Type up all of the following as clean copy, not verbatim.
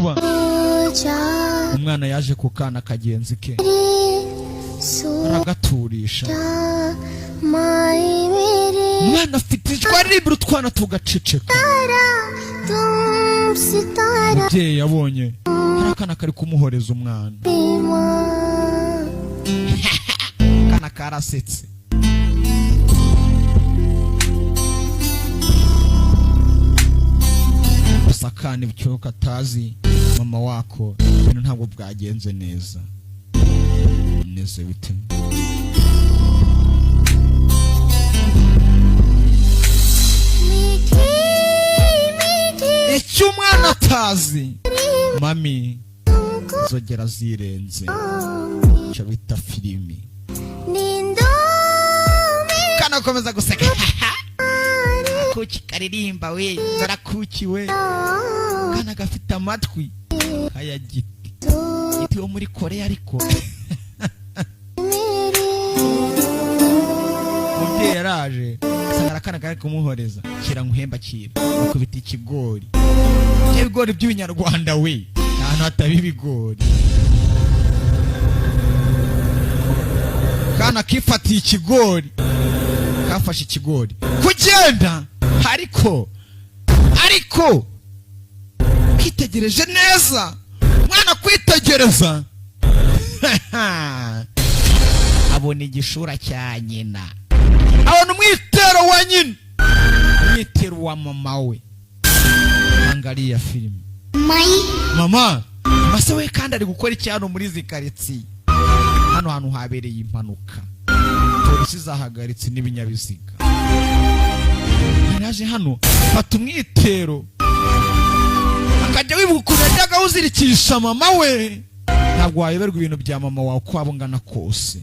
kuba. Umwana yaje ku kana kagenzi ke, aragaturisha. Umwana afite ijwi aririmbira utwana tugaceceka. Umubyeyi yabonye hari akana kari kumuhoreza umwana, akana karasetse. Gusa akana ibyo katazi, mama wako ibintu ntabwo bwagenze neza. Neze bite? Icyo umwana atazi, mami inzogera zirenze, icyo bita filimi. Kanakomeza guseka, akuki karirimba we, karakukiwe. Kana gafite amatwi kaya giti giti wo muri Korea. Ariko umubyeyi yaraje asanga akana kari kumuhoreza. Kira nkuhemba, kira bakubita ikigori, ibigori by'ibinyarwanda we, ahantu hataba ibigori. Kana kifatiye ikigori, kafashe ikigori kugenda, ariko kitegereje neza umwana kwitegereza abona igishura cya nyina, abona umwitero wa nyina, umwitero wa mama we. Angalia filime. Mama mase we kandi ari gukora iki hano muri izi karitsiye? Hano hantu habereye impanuka, polisi zahagaritse n'ibinyabiziga. Yaje hano fata umwitero, akajya wibuka ukuntu yajyaga awuzirikisha mama we. Ntabwo wayoberwa ibintu bya mama wawe uko waba ungana kose.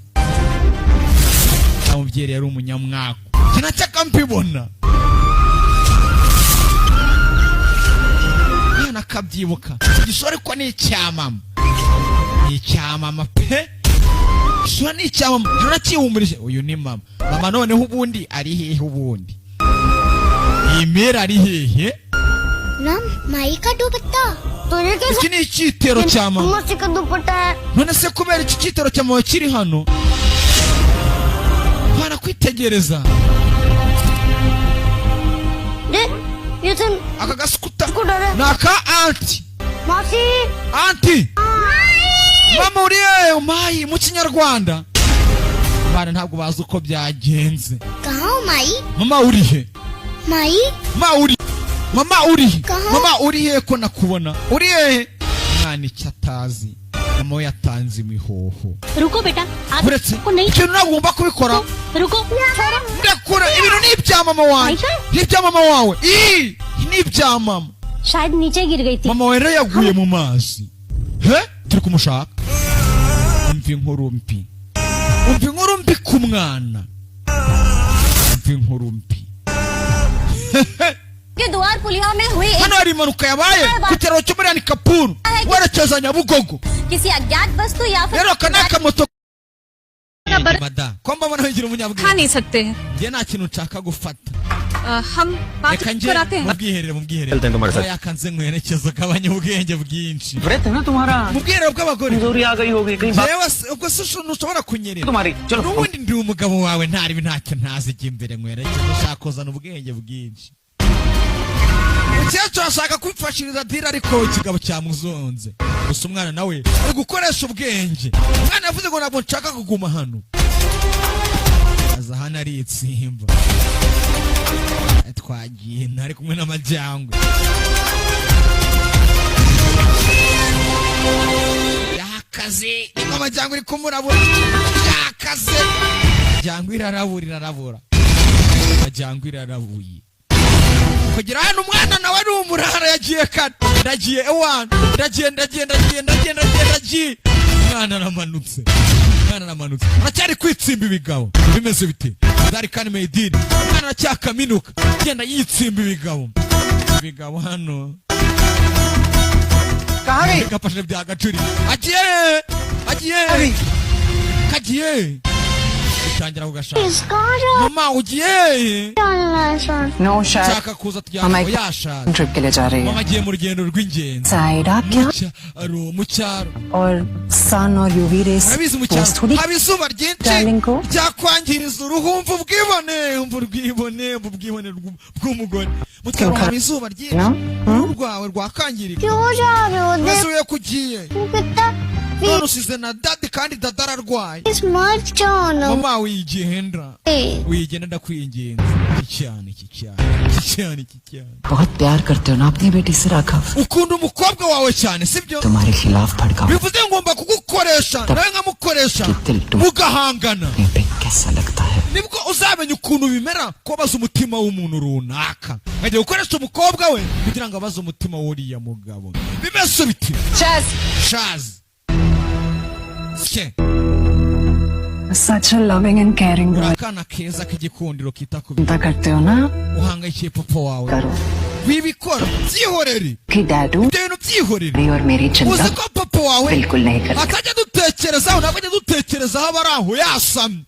Nta mubyeyi yari umunyamwaku, iki nacyo mbibona mwana akabyibuka. Igishoro ariko ni icya mama, ni icya mama pe, igishoro ni icya mama. Naracyihumurije, uyu ni mama. Mama noneho ubundi ari hehe? Ubundi iyi mera ari hehe? Ram, माई का दुपट्टा तुझे कैसे Iki ni icyitero cya mama. मौसी का दुपट्टा है? None se kubera iki cyitero cya mama kiri hano? Kwitegereza. दे ये तो Aka gasukuta को डर है। Ni aka aunty. मौसी। Aunty, mama uri hehe? Mayi mu Kinyarwanda. Abana ntabwo bazi uko byagenze. कहाँ हो माई? Mama uri he? My. Mama uri, mama uri he? Kaha? Mama uri he ko nakubona? Uri hehe? Umwana icyo atazi, mama we yatanze imihoho. रुको बेटा, आप Uretse को नहीं। ikintu ntabwo ugomba kubikora. रुको। Ndakura ibintu ni ibya mama wanjye, ni ibya mama wawe. Ii, ni ibya mama. शायद नीचे गिर गई थी। Mama wawe rero yaguye mu mazi. He, turi kumushaka. Umva inkuru mbi, umva inkuru mbi ku mwana, umva inkuru mbi. के द्वार पुलिया में हुई एक Hano hari impanuka yabaye ku kiraro cyo muri Anikapuru werekeza Nyabugogo. किसी अज्ञात वस्तु या फिर Rero aka ni akamoto mada ko mbabona wigira खा umunyabwenge. नहीं सकते हैं। Njye nta kintu nshaka gufata. हम बात Reka njye कराते हैं। mu bwiherero, mu bwiherero. चलते हैं तुम्हारे साथ। Yakanze nkwerekeza, ugabanya ubwenge bwinshi व्रत है ना तुम्हारा? Mu bwiherero bw'abagore. कमजोरी आ गई होगी कहीं बात Jewe se- ubwo se ntushobora kunyerera तुम्हारी। चलो। N'ubundi ndi umugabo wawe, ntaribi ntacyo ntazi. Jya imbere nkwerekeza, ushaka kuzana ubwenge bwinshi. Umukecuru ashaka kwifashiriza dira, ariko ikigabo cyamuzonze. Gusa umwana nawe ari gukoresha ubwenge. Umwana yavuze ngo ntabwo nshaka kuguma hano. Aza hano aritsimba, twagiye ntari kumwe n'amajyangwe yakaze. Niko amajyangwe iri kumurabura yakaze. Amajyangwe irarabura, irarabura, amajyangwe irarabuye kugira hano. Umwana nawe ari umurara, yagiye kare. Ndagiye ewana, ndagiye, ndagiye, ndagiye, ndagiye, ndagiye, ndagiye. Umwana aramanutse, umwana aramanutse, aracyari kwitsimba ibigabo. Bimeze bite? Dari kandi meidini. Umwana aracyakaminuka, genda yitsimba ibigabo, ibigabo hano. कहाँ गई? Gafashe bya gacuri. Agiye, agiye, kagiye. Tangira kugashaka. इसका Mama, ugiye hehe? No शायद Nshaka kuza tujyana. Mama- Yashatse. Trip के लिए जा रही है। Mama agiye mu rugendo rw'ingenzi. Side आप क्या Mu cyaro, mu cyaro. और सन और UV rays Urabizi, mu cyaro थोड़ी haba izuba ryinshi Darling ko. ryakwangiriza uruhu. Umva ubwibone, umva ubwibone, umva ubwibone bw'umugore. Mu cyaro haba izuba ryinshi, No? uruhu rwawe rwakangirika. क्यों जा रहे हो? Mbese uye kugiye देखो कितना none usize na daddy, kandi daddy ararwaye. Please मत जाओ ना। Mama, wigenda, wigenda, ndakwinginze. Iki cyane, iki cyane, iki cyane, iki cyane. बहुत प्यार करते हो ना अपनी बेटी से Raghav? Ukunda umukobwa wawe cyane, sibyo? तुम्हारे खिलाफ भड़का Bivuze ngomba kugukoresha, nawe nkamukoresha, mugahangana. पे कैसा लगता है? Nibwo uzamenya ukuntu bimera kubabaza umutima w'umuntu runaka. Nkajya gukoresha umukobwa we kugira ngo abaze umutima w'uriya mugabo. Bimeze biti shazi sye. Such a loving and caring Uri boy. akana keza k'igikundiro kita ku bintu. चिंता करते हो ना? Uhangayikiye papa wawe. करो। Wibikora, byihorere. कि डैडू Ibyo bintu byihorere. मेरी और मेरी चिंता Uzi ko papa wawe बिल्कुल नहीं करते। atajya adutekerezaho, ntabwo ajya adutekerezaho, aba ari aho yasamye.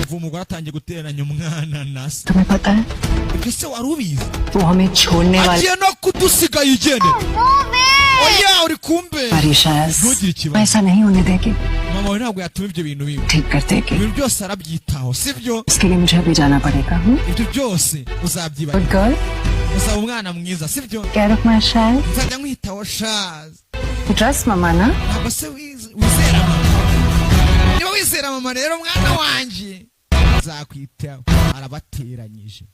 Uva umugore atangiye guteranya umwana na se. तुम्हें पता है, Ibyo se wari ubizi? वो हमें छोड़ने वाले Agiye no kudusiga yigendera. Oya, uri kumbe. शायद Ntugire ikibazo. ऐसा नहीं होने देगी। Mama wawe ntabwo yatuma ibyo bintu biba. ठीक कर देगी। Ibintu byose arabyitaho, sibyo? इसके लिए मुझे अभी जाना पड़ेगा, हम्म? Ibyo byose uzabyibagira. Good girl. Uzaba umwana mwiza, sibyo? Care of my child. Nzajya nkwitaho, shazi. Trust mama ना? Ntabwo se wizera mama? Niba wizera mama rero, mwana wanjye, nzakwitaho. Arabateranyije,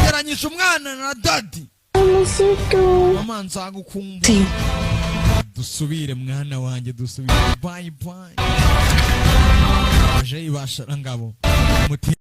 ateranyije umwana na daddy. Mama, nzagukumva. See. Dusubire, mwana wanjye, dusubire. Bye bye. Aje ibashara ngabo muti.